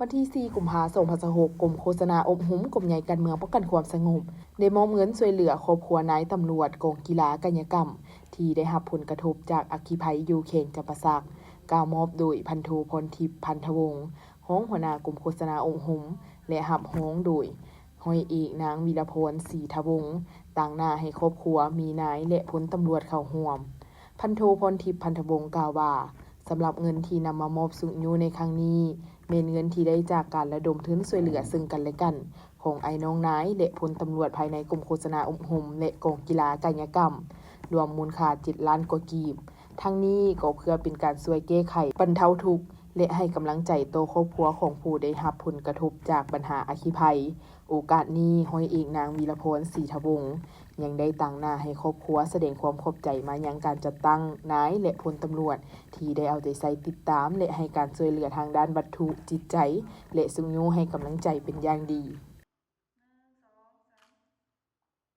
ວັນທີສີ່ ກຸມພາ ສອງພັນຊາວຫົກ ກົມໂຄສະນາອົບຮົມກົມໃຫຍ່ການເມືອງປ້ອງກັນຄວາມສະຫງົບ ໄດ້ມອບເງິນຊ່ວຍເຫຼືອຄອບຄົວນາຍຕຳຫຼວດກອງກິລາກາຍະກຳ ທີ່ໄດ້ຮັບຜົນກະທົບຈາກອັກຄີໄພຢູ່ແຂວງຈຳປາສັກ, ກ່າວມອບໂດຍພັນໂທ ພອນທິບ ພັນທະວົງ ຮອງຫົວໜ້າກົມໂຄສະນາອົບຮົມ ແລະ ຮັບຮອງໂດຍ ຮ້ອຍເອກ ນາງ ວິລະພອນ ສີທະວົງ, ຕາງໜ້າໃຫ້ຄອບຄົວ, ມີນາຍ ແລະ ພົນຕຳຫຼວດເຂົ້າຮ່ວມ. ພັນໂທ ພອນທິບ ພັນທະວົງ ກ່າວວ່າ, ສຳລັບເງິນທີ່ນຳມາມອບຊຸກຍູ້ໃນຄັ້ງນີ້ ແມ່ນເງິນທີ່ໄດ້ຈາກການລະດົມທຶນຊ່ວຍເຫຼືອເຊິ່ງກັນແລະກັນ ຂອງອ້າຍນ້ອງນາຍ ແລະ ພົນຕຳຫຼວດພາຍໃນກົມໂຄສະນາອົບຮົມ ແລະ ກອງກິລາກາຍະກຳ ລວມມູນຄ່າ ເຈັດລ້ານກວ່າກີບ. ທັງນີ້ກໍເພື່ອເປັນການຊ່ວຍແກ້ໄຂບັນເທົາທຸກ ແລະ ໃຫ້ກຳລັງໃຈຕໍ່ຄອບຄົວຂອງຜູ້ໄດ້ຮັບຜົນກະທົບຈາກບັນຫາອັກຄີໄພ. ໂອກາດນີ້ ຮ້ອຍເອກ ນາງ ວິລະພອນ ສີທະວົງ ຍັງໄດ້ຕາງໜ້າໃຫ້ຄອບຄົວສະແດງຄວາມຂອບໃຈມາຍັງການຈັດຕັ້ງນາຍ ແລະ ພົນຕຳຫຼວດ ທີ່ໄດ້ເອົາໃຈໃສ່ຕິດຕາມ ແລະ ໃຫ້ການຊ່ວຍເຫຼືອທາງດ້ານວັດຖຸ, ຈິດໃຈ ແລະ ຊຸກຍູ້ໃຫ້ກຳລັງໃຈເປັນຢ່າງດີ.